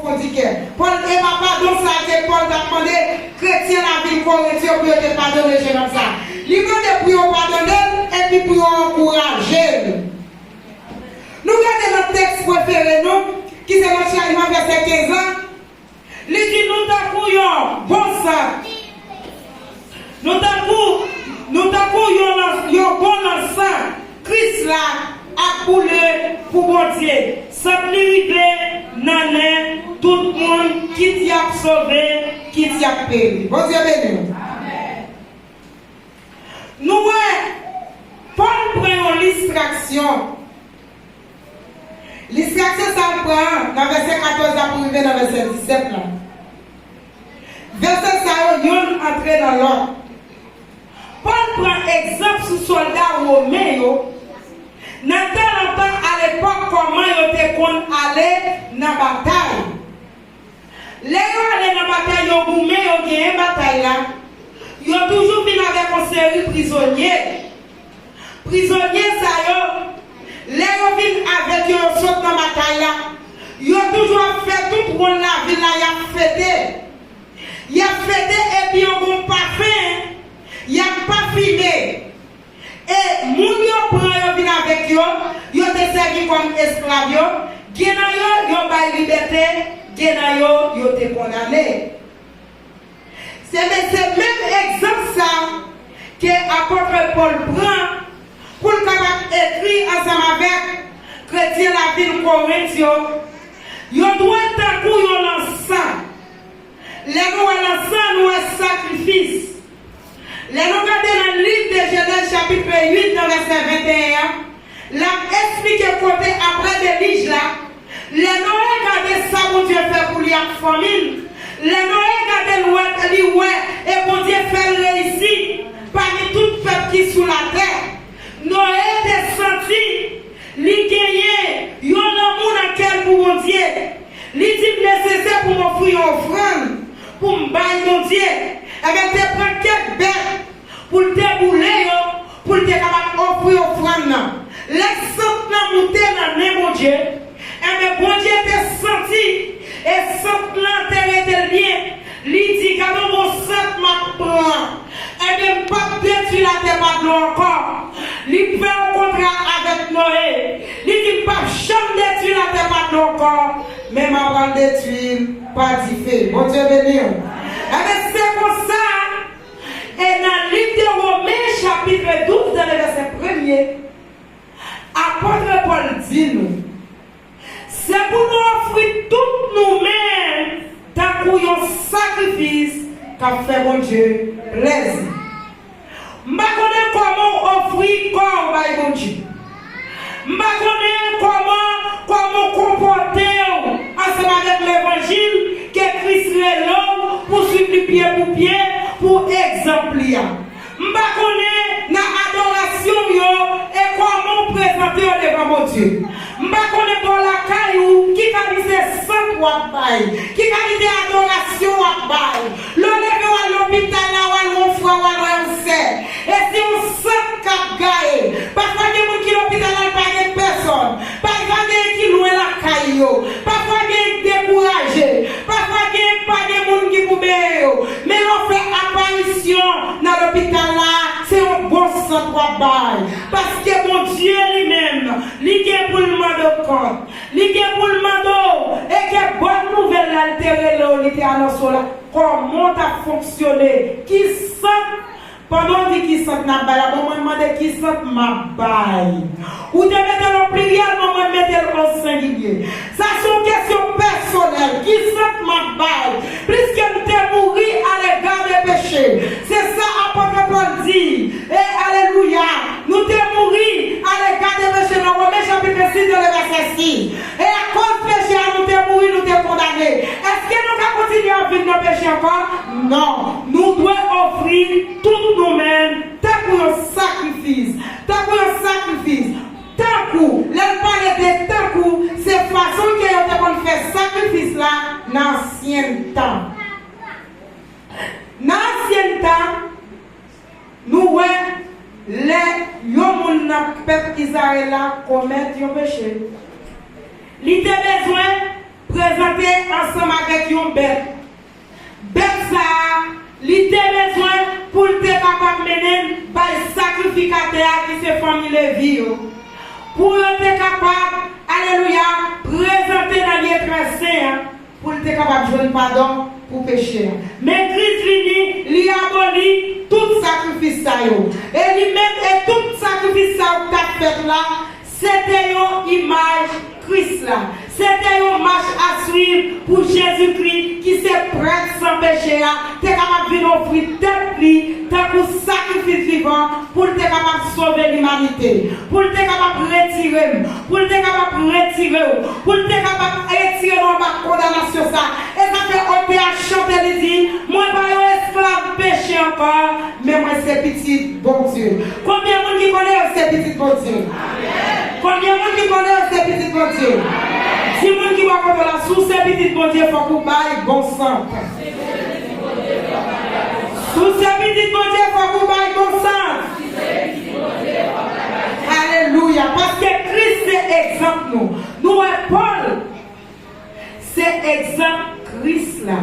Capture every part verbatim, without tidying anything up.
Pòl di kè. Pòl, e pa padon sa ke Pòl t ap mande kretyen lavil Korent yo pou yo te padone jennonm sa. Li mande pou yo padone l epi pou yo ankouraje l. Nou gade nan tèks prefere nou, ki se nan Chayman vèsè kenz lan. Li di nou tankou yon bon sant. Nou tankou, nou tankou yon lans-, yon bon lansan Kris la ap boule pou Bondye. Sant li rive nan nen tout moun, kit y ap sove, kit y ap peri. Bondye beni w. Nou wè, Pòl pran yon listraksyon. Listraksyon sa l pran an nan vèsè katòz la pou rive nan vèsè disèt la. Vèsè sa yo, yonn antre nan lòt. Pòl pran egzanp sou sòlda women yo nan tan lontan, alepòk, kòman yo te konn ale nan batay. Lè yo ale nan batay, yo goumen, yo genyen batay la, yo toujou vin avèk yon seri prizonye. Prizonye sa yo, lè yo vin avèk yo, yo sot nan batay la, yo toujou ap fè tout wonn lavil la, y ap fete. Y ap fete epi yo gon pafen, y ap pafime. E moun yo pran yo vin avèk yo, yo te sèvi kòm esklav yo, gen nan yo, yo bay libète, gen nan yo, yo te kondane. Se men-, se menm egzanp sa ke apot Pòl pran pou l kapab ekri ansanm avèk kretyen lavil Korent yo. Yo dwe tankou yon lansan. Lè nou wè lansan, nou wè sakrifis. Lè nou gade nan liv de Jenèz chapit uit nan vèsè venteyen an, l ap esplike kote apre delij la, lè Noye gade sa Bondye fè pou li ak fanmi l, lè Noye gade l wè, li wè, e Bondye fè l reyisi pami tout pèp ki sou latè. Noye te santi li genyen yon lanmou nan kè l pou Bondye. Li di, "M nesesè pou m ofri yon ofrann pou m bay Bondye." Ebyen, te pran kèk bèt pou l te boule yo, pou l te kapab ofri ofrann nan. Lè sant lan moute nan nen Bondye, ebyen, Bondye te santi, e sant lan te rete l byen. Li di, "Gade yon bon sant m ap pran. Ebyen, m p ap detwi latè pa dlo ankò." Li fè yon kontra avèk Noye. Li di, "M p ap janm detwi latè pa dlo ankò, men m ap al detwi l pa dife." Bondye beni w. Ebyen, se konsa, e nan liv de Women, chapit douz, nan vèsè premye, apot Pòl di nou, se pou nou ofri tout nou menm tankou yon sakrifis k ap fè Bondye plezi. M pa konnen kòman w ofri kò w bay Bondye. M pa konnen kòman, kòman w konpòte w ansanm avèk levanjil ke Kris rele w pou swiv li pye pou pye, pou egzanp li a. M pa konnen nan adorasyon w yo e kòman w prezante w devan Bondye. M pa konnen bò lakay ou ki kalite sant w ap bay, ki kalite adorasyon w ap bay. Lè w leve w al lopital la, w al wè yon frè, w al wè yon sè, e se yon sant k ap gaye. Pafwa gen moun ki lopital la, l pa gen pèsòn. Pafwa gen ki lwen lakay yo. Pafwa gen dekouraje. Pafwa gen pa gen moun ki pou benyen yo. Men lè w fè aparisyon nan lopital la, se yon bon sant w ap bay. Paske Bondye li menm, li gen pou l mande w kont. Li gen pou l mande w, e ke bòn nouvèl la, l te rele w, li te anonse w la, kòman w t ap fonksyone, ki sant, pandan w di ki sant n ap bay la, bon, mwen mande ki sant m ap bay. Ou te mete l o pliryèl, bon, mwen mete l o sengilye. Sa se yon kesyon pèsonèl, ki sant m ap bay. Pliske m te mouri alega de peche. Se sa apot Pòl di. E alelouya, nou te mouri alega de peche nan Women chapit sis, nan vèsè sis. E akoz peche a, nou te mouri, nou te kondane. Èske nou ka kontinye ap viv nan peche ankò? Non. Nou dwe ofri tout nou menm tankou yon sakrifis. Tankou yon sakrifis. Tankou, lè l pale de tankou, se fason ke yo te konn fè sakrifis la nan ansyen tan. Nan ansyen tan, nou wè lè yon moun nan pèp Izrayèl la komèt yon peche, li te bezwen prezante ansanm bèt. Bèt sa a, li te bezwen pou l te kapab mennen l bay sakrifikatè a ki se fanmi Levi yo. Pou yo te kapab, alelouya, prezante nan lye trè sen an, pou l te kapab jwenn padon pou peche a. Men Kris vini, li aboli tout sakrifis sa yo. E li menm e tout sakrifis sa yo k t ap fèt la, se te yon imaj Kris la. Se te yon mach a swiv pou Jezikri, ki se prèt san peche a, te kapab vin ofri tèt li tankou sakrifis vivan pou l te kapab sove limanite, pou l te kapab retire m, pou l te kapab retire w, pou l te kapab retire nou anba kondanasyon sa. E sa fè otè a chante, li di, mwen pa yon esklav peche ankò, men mwen se pitit Bondye. Konbyen moun ki konnen yo se pitit Bondye? Konbyen moun ki konnen yo se pitit Bondye? Di moun ki bò kote w la, si w se pitit Bondye, fòk ou bay bon sant. Si w se pitit Bondye, fòk ou bay bon sant. Alelouya. Paske Kris se egzanp nou. Nou wè Pòl se egzanp Kris la.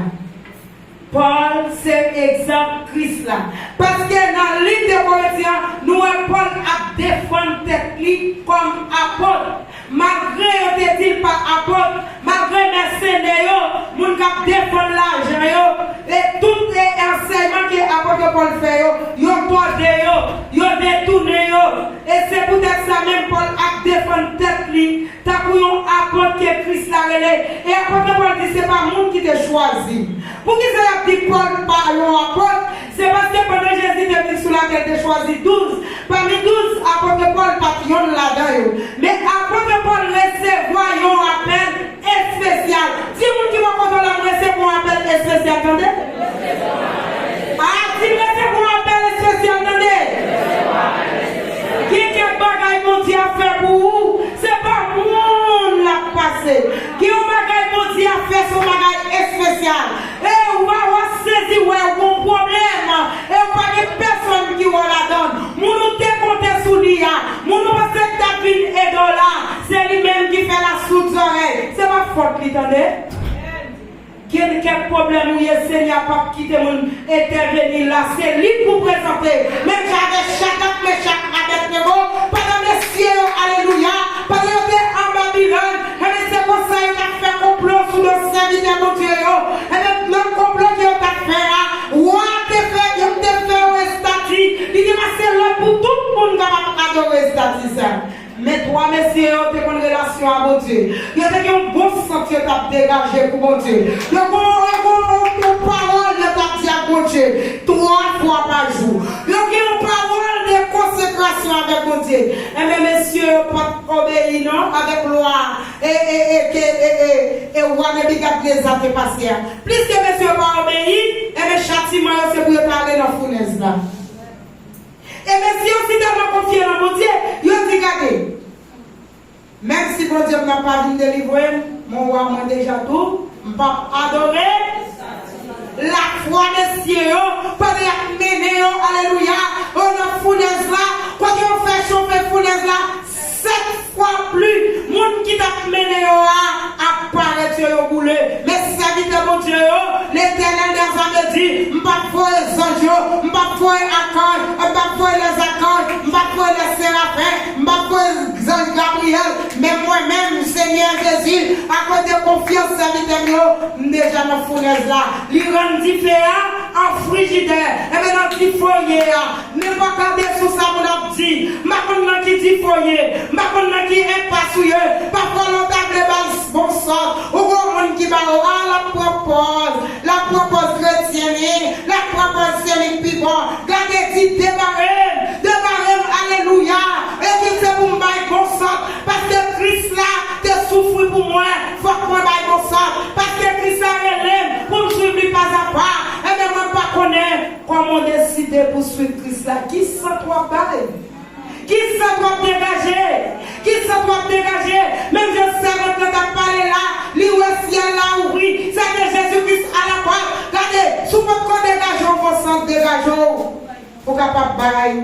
Pòl se egzanp Kris la. Paske nan liv de Korentyen an, nou wè Pòl ap defann tèt li kòm apot. Malgre yo te di l pa apot, malgre mèsenè yo, moun k ap defann lajan yo, e tout e ansèyman ke apot Pòl fè yo, yo tòde yo, yo detounen yo. E se poutèt sa menm Pòl ap defann tèt li tankou yon apot ke Kris la rele. E apot Pòl di se pa moun ki te chwazi. Poukisa y ap di Pòl pa yon apot? Se paske pandan Jezi te vin sou latè, l te chwazi douz. Pami douz, apot Pòl pa t yonn ladan yo. Men apot Pòl resevwa yon apèl espesyal. Di moun ki bò kote w la, m resevwa yon apèl espesyal, tande. A, di m resevwa yon apèl espesyal, tande. Gen kèk bagay Bondye ap fè pou ou, se pa moun l ap pase. Gen yon bagay Bondye ap fè, se yon bagay espesyal. E w a, w a sezi wè ou gon pwoblèm, e w pa gen pèsonn ki wè w ladann. Moun ou te konte sou li a, moun ou panse ki t ap vin ede w la, se li menm ki fè l ap soud zòrèy. Se pa fòt li, tande. Gen kèk pwoblèm ou ye, Senyè p ap kite moun entèveni la. Se li pou prezante. Menm jan avèk Chadrak, Mechak, Abèdnego, pandan mesye yo, alelouya, pandan yo te an Babilòn, enben se konsa yo t ap fè konplo sou do sèvitè Bondye yo. Enben nan konplo ke yo t ap fè a, wa te fè, yo te fè yon estati. Li te pase lòd pou tout moun kapab adore estati sa. Men twa mesye yo te konn relasyon a Bondye. Yo te gen yon bon sant yo t ap degaje pou Bondye. Yo gen yon, yon, yon, yon pawòl yo t ap di ak Bondye twa fwa pa jou. Yo gen yon pawòl de konsekrasyon avèk Bondye. Enben, mesye yo pa t obeyi non avèk lwa e, e, e, ke, e, e, e wa Nebikadneza te pase a. Pliske mesye yo pa obeyi, enben, chatiman yo se pou yo t ale nan founèz la. E mesye yo si tèlman konfye nan Bondye, yo di, gade, menm si Bondye m nan pa vin delivre m, men wa mwen deja tou, m p ap adore. Lafwa mesye yo, pandan y ap mennen yo, alelouya, yo nan founèz la, kote yo fè chofe founèz la, sèt fwa pli moun ki t ap mennen yo a ap parèt yo, yo boule. Men sèvitè Bondye yo, Letènèl dèzame di, m p ap voye zanj yo, m p ap voye akanj, m p ap voye lèzakanj, m p ap voye lèserafen, m p ap voye zanj Gabriyèl, men mwen menm, Senyè Jezi, akoz de konfyans sèvitè m yo, m deja nan founèz la. Li rann dife a an frijidè, enben nan ti foye a, men pa gade sou sa moun ap di. M pa konn nan ki dife w ye, m pa konn nan ki enpas ou ye. Pafwa lè w ta vle ba l bon sòt, ou gen yon moun ki ba w, a, l ap pran pòz, l ap pran pòz kretyen li, l ap pran pòz se li k pi bon. Gade, di debare m, debare m, alelouya. E di se pou m bay bon sòt, paske Kris la te soufri pou mwen, fòk mwen bay bon sòt, paske Kris la rele m pou m swiv li pazapa. Enben mwen pa konnen kòman w deside pou w swiv Kris la. Ki sant w ap bay? Ki sant w ap degaje? Ki sant w ap degaje? Menm jan sèvant lan t ap pale la, li wè syèl la ouvri, sa te Jezi Kris alapòt. Gade, si w potko degaje w, fò sant degaje w pou w kapab bay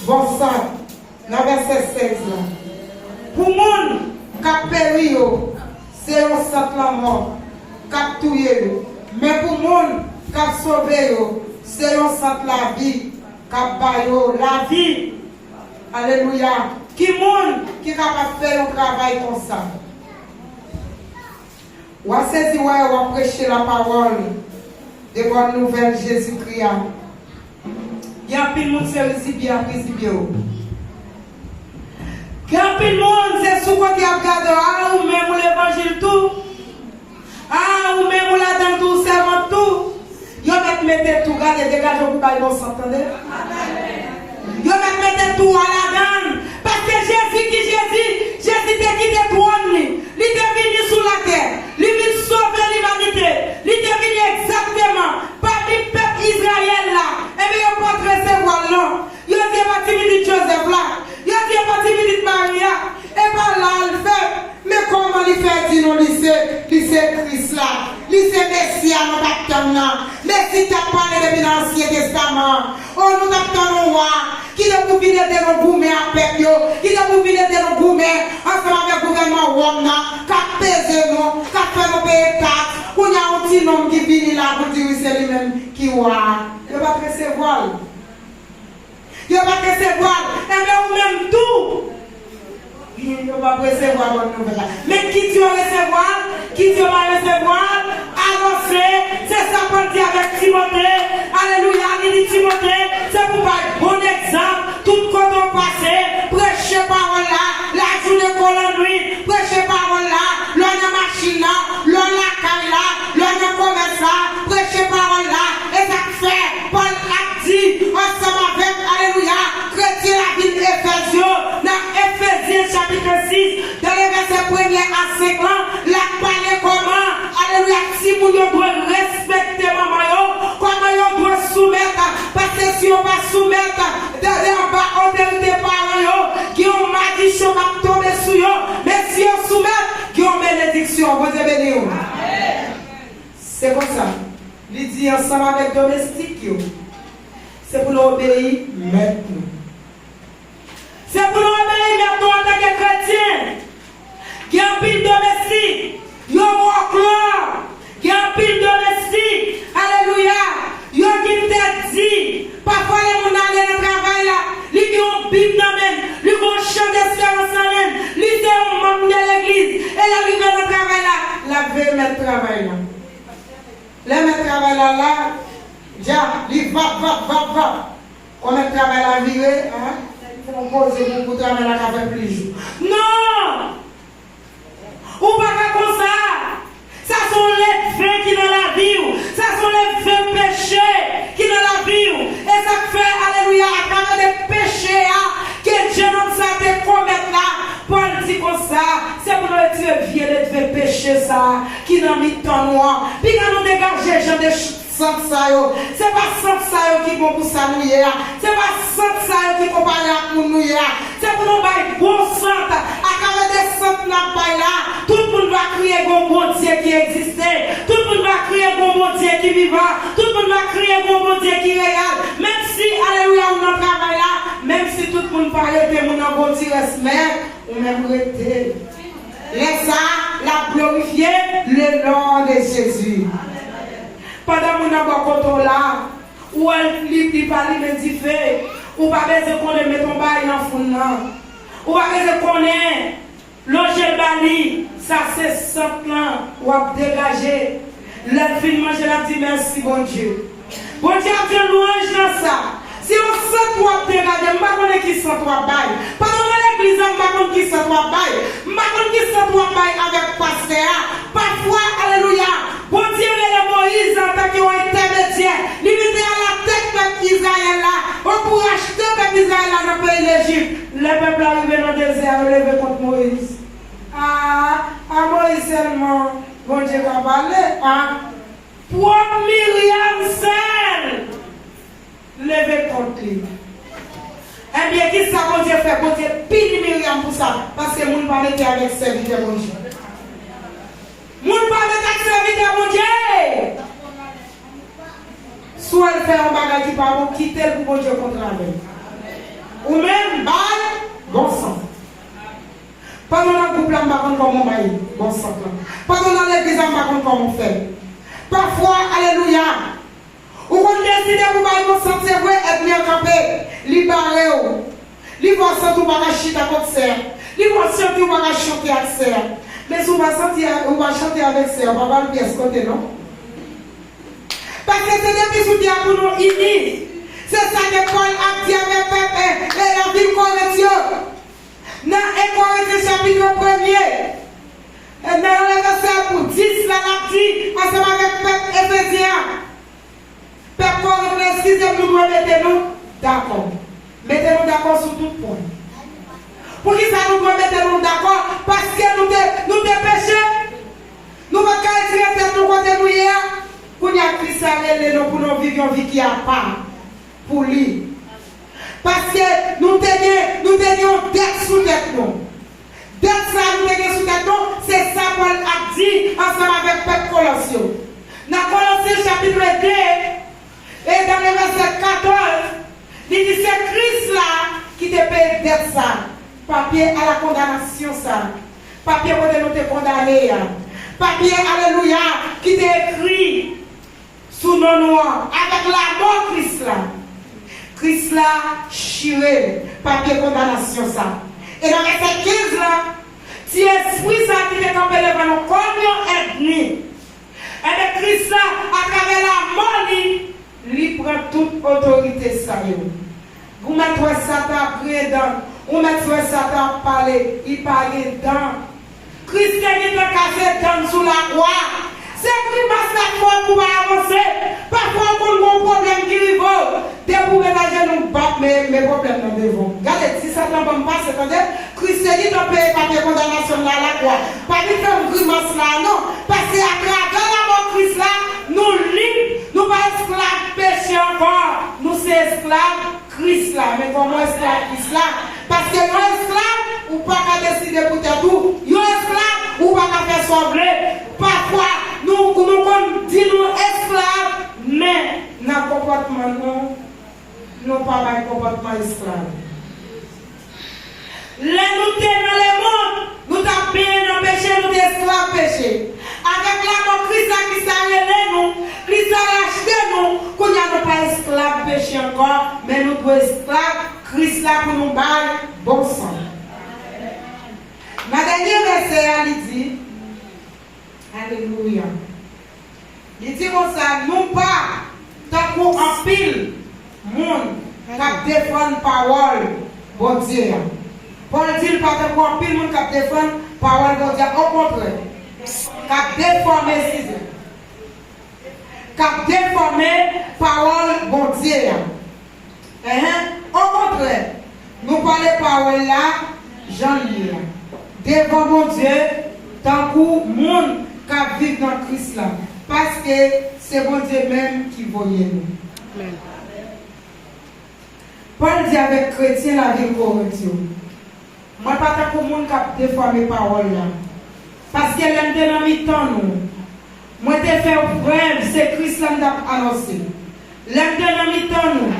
bon sant. Nan vèsè sèz la, pou moun k ap peri yo, se yon sant lanmò k ap touye yo. Men pou moun k ap sove yo, se yon sant lavi k ap ba yo lavi. Alelouya! Ki moun ki kapab fè yon travay konsa? W a sezi wè w ap preche lapawòl de bòn nouvèl Jezikri a. Gen anpil moun se rizibye y ap rizibye w. Gen anpil moun se sou kote y ap gade w, a, ou menm ou levanjil tou. A, ou menm ou ladan l tou, ou sèvant tou. Yo mèt mete tou, gade, degaje w pou bay bon sant, tande. Yo mèt mete tou a ladan l. Paske Jezi ki Jezi, Jezi te kite twòn li. Li te vini sou latè. Li vin sove limanite. Li te vini egzakteman pami pèp Izrayèl la. Ebyen, yo pa t resevwa l non. Yo di e pa ti pitit Jozèf la. Yo di e pa ti pitit Mari a. E pa la l fèt. Men kòman li fè di nou li se, li se Kris la, li se Mesi a nou t ap tann nan? Mesi t ap pale depi nan Ansyen Testaman an. O, nou t ap tann yon wa ki te pou vin ede nou goumen ak pèp yo, ki te pou vin ede nou goumen ansanm avèk gouvènman Wòm nan, k ap peze nou, k ap fè nou peye taks. Kounye a, yon ti nonm ki vini la pou di wi se li menm ki wa a. Yo pa t resevwa l. Yo pa t resevwa l. Enben, ou menm tou, yo p ap resevwa bòn nouvèl la. Men kit yo resevwa l, kit yo pa resevwa l, avanse. Se sa Pòl di avèk Timote. Alelouya, li di Timote, se pou bay bon egzanp tout kote w pase, preche pawòl la, lajounen kon lannwit, preche pawòl la, lè w nan machin nan, lè w lakay la, lè w nan komès la, preche pawòl la. E sa k fè Pòl ap di ansanm avèk, alelouya, kretyen lavil Efèz yo, nan Efezyen chapit sis, nan le vèsè premye a senk lan, l ap pale kòman, alelouya, timoun yo dwe respekte manman yo, kòman yo dwe soumèt, paske si yo pa soumèt, de, de anba otorite paran yo, gen yon madichon k ap tonbe sou yo, men si yo soumèt, gen yon benediksyon. Bondye beni w. Se konsa, li di ansanm avèk domestik yo, se pou nou obeyi mèt nou. Se pou nou obeyi mèt nou antanke kretyen. Gen anpil domestik, yo wòklò. Gen anpil domestik, alelouya, yo gen tèt di. Pafwa lè moun nan ale nan travay la, li gen yon bib nan men l, li gen yon chan desperans nan men l, li se yon manm de legliz, e lè l rive nan travay la, l ap veye mèt travay la. Lè mèt travay la la, dja, li vap, vap, vap, vap. Kon mèt travay la vire, a, fè yon poze pou, pou travay la ka fè plis jou. Non! Ou pa ka konsa! Sa se yon ledven ki nan lavi w. Sa se yon ledven peche ki nan lavi w. E sa k fè, alelouya, atravè de peche a ke jennonm sa te komèt la, Pòl di konsa, se pou nou retire vye ledven peche sa a ki nan mitan nou an. Piga nou degaje jan de ch-, sant sa yo. Se pa sant sa yo ki bon pou sa nou ye a. Se pa sant sa yo ki konpare ak moun nou ye a. Se pou nou bay bon sant. Atravè de sant n ap bay la, tout moun va kriye gen yon Bondye ki egziste. Tout moun va kriye gen yon Bondye ki vivan. Tout moun va kriye gen yon Bondye ki reyèl. Menm si, alelouya, ou nan travay la, menm si tout moun pa rete, moun nan gon ti rès, men ou menm rete. Lè sa a, l ap glorifye le non de Jezi. Pandan moun nan bò kote w la, ou wè l, li, li pa limen dife, ou pa bezwen konnen met yon bagay nan foun nan. Ou pa bezwen konnen lonje l ba li, sa se sant lan w ap degaje. Lè l fin manje, l ap di, mèsi, Bondye. Bondye ap jwenn lwanj nan sa. Se yon sant w ap degaje, m pa konnen ki sant w ap bay. Pandan w nan legliz la, m pa konn ki sant w ap bay. M pa konn ki sant w ap bay avèk pastè a. Pafwa, alelouya, Bondye rele Moyiz antanke yon entèmedyè. Li mete alatèt pèp Izrayèl la, ou pou rachte pèp Izrayèl la nan peyi Lejip. Lè pèp la rive nan dezè a, yo leve kont Moyiz. A, a Moyiz sèlman Bondye ka pale, a. Pwòp Miryam sèl leve kont li. Ebyen, ki sa Bondye fè? Bondye pini Miryam pou sa, paske moun pa mete avèk sèvitè Bondye. Moun pa mete ak sèvitè Bondye. Si w wè l fè yon bagay ki pa bon, kite l pou Bondye kontre avè l. Ou menm, bay bon sant. Pandan w nan gwoup la, m pa konn kòman w bay bon sant lan. Pandan w nan legliz la, m pa konn kòman w fè. Pafwa, Inosant, se vre, ènmi an kanpe, li bare w. Li fè w santi w pa ka chita kont sè a. Li fè w santi w pa ka chante ak sè a. Men si w pa santi, ou pa chante avèk sè a, w pa pral pyès kote non. Paske se depi sou tè a pou nou ini. Se sa ke Pòl ap di avèk pèp, e, e lavil Korent yo. Nan en Korentyen chapit premye, e, nan vèsè pou dis la, l ap di, ansanm avèk pèp Efezyen an, pèp Korent la, eskize m, nou dwe mete nou dakò. Mete nou dakò sou tout pwen. Poukisa nou dwe mete nou dakò? Paske nou te, nou te peche. Nou pa t ka retire tèt nou kote nou ye a. Kounye a, Kris la rele nou pou nou viv yon vi ki apa pou li. Paske nou te gen, nou te gen yon dèt sou tèt nou. Dèt sa a nou te gen sou tèt nou, se sa Pòl ap di ansanm avèk pèp Kolòs yo. Nan Kolosyen chapit de, e nan le vèsè katòz, li di se Kris la ki te peye dèt sa, papye a la kondanasyon sa, papye kote nou te kondane a, papye, alelouya, ki te ekri sou non nou an, avèk lanmò Kris la. Kris la chire papye kondanasyon sa. E nan vèsè kenz la, ti espri sa ki te kanpe devan nou kòm yon ènmi, ebyen, Kris la, atravè lanmò li, li pran tout otorite sa yo. Ou mèt wè Satan ap griyen dan, ou mèt wè Satan ap pale, li pa gen dan. Kris te gentan kase dan l sou lakwa. Se grimas k ap fè w pou w pa avanse. Pafwa w konn gen yon pwoblèm ki rive w. Depi w met ajenou, bap, men, men pwoblèm nan devan w. Gade, di Satan ban m pase, tande. Kris te gentan peye papye kondanasyon m nan lakwa. Pa vin fè m grimas la, non. Paske atravè lanmò Kris la, nou lib, nou pa esklav peche ankò. Nou se esklav Kris la, men kòman esklav Kris la? Paske yon esklav, ou pa ka deside pou tèt ou. Yon esklav, ou pa ka fè sa w vle. Pafwa, nou, nou konn di nou esklav, men nan konpòtman nou, nou pa bay konpòtman esklav. Lè nou te nan lemonn, nou t ap benyen nan peche, nou te esklav peche. Avèk lanmò Kris la, Kris la rele nou, Kris la rachte nou, kounye a nou pa esklav peche ankò, men nou dwe esklav Kris la pou nou bay bon san. Nan dènye vèsè a, li di, alelouya. Li di konsa, nou pa tankou anpil moun k ap defann pawòl Bondye a. Pòl di l pa tankou anpil moun k ap defann pawòl Bondye a. Okontrè, k ap defòme, eskize, k ap defòme pawòl Bondye a. Enhen, okontrè, nou pale pawòl la jan l ye a, devan Bondye, tankou moun k ap viv nan Kris la, paske se Bondye menm ki voye nou. Amèn. Pòl di avèk kretyen lavil Korent yo, mwen pa tankou moun k ap defòme pawòl la. Paske lè m te nan mitan nou, mwen te fè prèv se Kris la m t ap anonse. Lè m te nan mitan nou,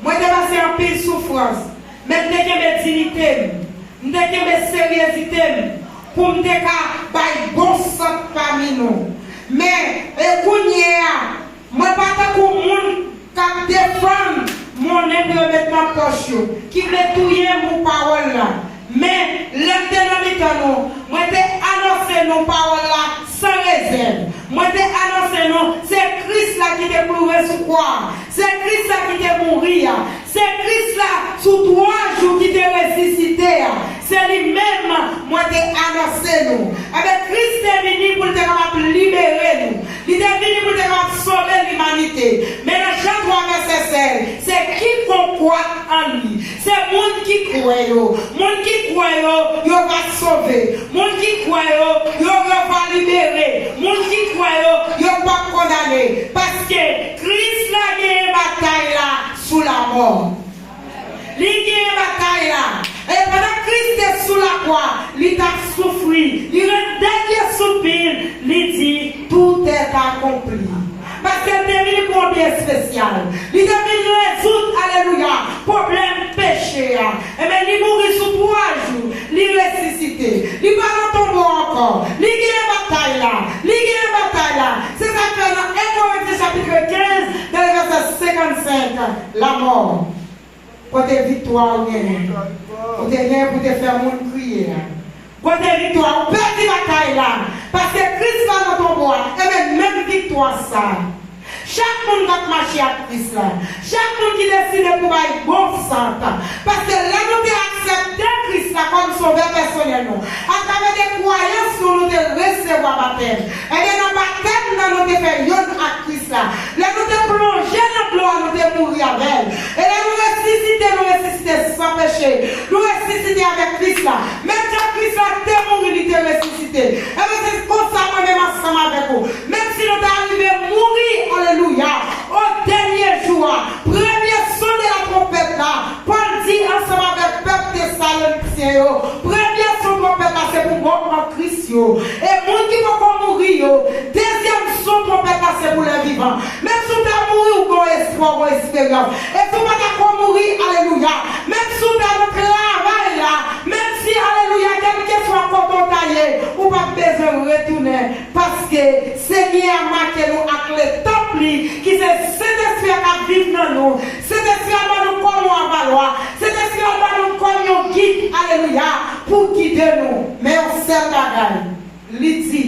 mwen te pase anpil soufrans, men m te kenbe diyite m, m te kenbe seryezite m, pou m te ka bay bon sant pami nou. Men, e kounye a, mwen pa tankou moun k ap defann monnen pou yo met nan pòch yo, ki vle touye m pou pawòl la. Men, lè m te nan mitan nou, mwen te anonse nou pawòl la san rezèv. Mwen te anonse nou, se Kris la ki te mouri sou kwa a. Se Kris la ki te mouri a. Se Kris la, sou twa jou, ki te resisite a. Se li menm mwen te anonse nou. Ebyen, Kris te vini pou l te kapab libere nou. Li te vini pou l te kapab sove limanite. Men nan Jan twa vèsè sèz, se quiconque croit en lui. Se moun ki kwè yo. Moun ki kwè yo, yo va sove. Moun ki kwè yo, yo, yo va libere. Moun ki kwè yo, yo p ap kondane. Paske Kris la genyen batay la sou lamò. Li genyen batay la. E pandan Kris te sou lakwa, li t ap soufri. Li ret dènye soupil, li di, tout est accompli. Paske l te vini pou yon byen espesyal. Li te vin rezoud, alelouya, pwoblèm peche a. Ebyen, li mouri sou twa jou, li resisite. Li pa nan tonbo ankò. Li genyen batay la. Li genyen batay la. Se sa k fè nan en Korentyen chapit kenz, nan vèsè senkannsenk. Lamò, kote viktwa ou genyen? Ou te genyen pou te fè moun kriye a. Kote viktwa? Ou pèdi batay la. Paske Kris la nan tonbo a. Ebyen, menm viktwa sa. Chak moun k ap mache ak Kris la. Chak moun ki deside pou bay bon sant. Paske lè nou te aksepte Kris la kòm sovè pèsonèl nou, atravè de kwayans nou, nou te resevwa batèm. Ebyen, nan batèm nan, nou te fè yonn ak Kris la. Lè nou te plonje nan dlo a, nou te mouri avè l. E lè nou resisite, nou resisite san peche. Nou resisite avèk Kris la. Menm jan Kris la te mouri, li te resisite. Ebyen, se konsa mwen menm ansanm avèk ou. Menm si nou ta rive mouri, alelouya, o dènye jou a, premye son de la tronpèt la, Pòl di ansanm avèk pèp Tesalonisyen yo, premye son tronpèt la se pou mò an Kris yo. E moun ki poko mouri yo, dezyèm son tronpèt la se pou lè vivan. Menm si w ta mouri, ou gon espwa, ou gon esperans. E si w pa ta ko mouri, alelouya. Menm si w ta nan travay la, menm si, alelouya, kèlkeswa kote w ta ye, ou p ap bezwen retounen. Paske Senyè a make nou ak letanp li, ki se Sentespri a k ap viv nan nou. Sentespri a ban nou kòm yon avalwa. Sentespri a ban nou kòm yon gid, alelouya, pou gide nou. Men yon sèl bagay, li di,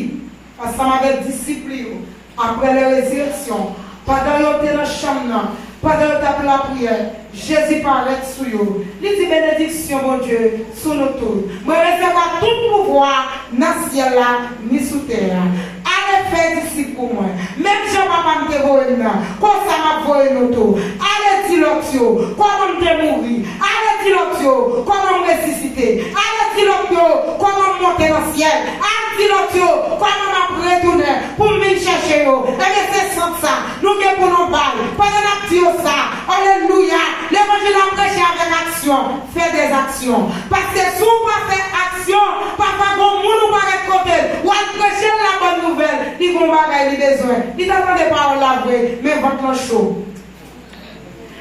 ansanm avèk disip li yo, apre lè rezirèksyon, pandan yo te nan chanm nan, pandan yo t ap lapriyè, Jezi parèt sou yo. Li di, benediksyon Bondye sou nou tout. Mwen resevwa tout pouvwa nan syèl la, ni sou tè a. Ale fè disip pou mwen. Menm jan Papa m te voye m nan, konsa m ap voye nou tou. Ale di lòt yo kòman m te mouri. Ale di lòt yo kòman m resisite. Ale di lòt yo kòman m monte nan syèl. Ale di lòt yo kòman m ap retounen pou m vin chèche yo. Ebyen, se sant sa nou gen pou nou bay. Pandan n ap di yo sa, alelouya, levanjil ap preche avèk aksyon. Fè dèzaksyon. Paske si w pa fè aksyon, pafwa gon moun ou parèt kote l, w al preche l la bòn nouvèl, li gon bagay li bezwen. Li ta tande pawòl la vre, men vant lan cho.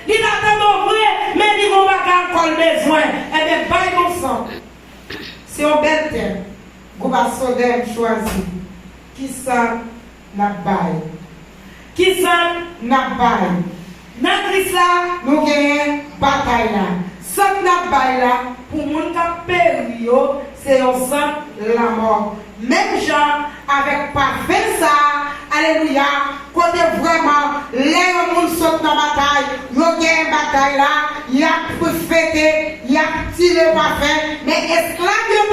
Li ta tande w vre, men li gon bagay ankò l bezwen. Ebyen, bay bon sant. Se yon bèl tèm. Gwoup Asodèm chwazi. Kisa n ap bay? Kisa n ap bay? Nan Kris la, nou genyen batay la. Sant n ap bay la, pou moun k ap peri yo, se yon sant lanmò. Menm jan avèk pafen sa a, alelouya, kote vrèman, lè yon moun sot nan batay, yo genyen batay la, y ap fete, y ap tire pafen, men esklav yo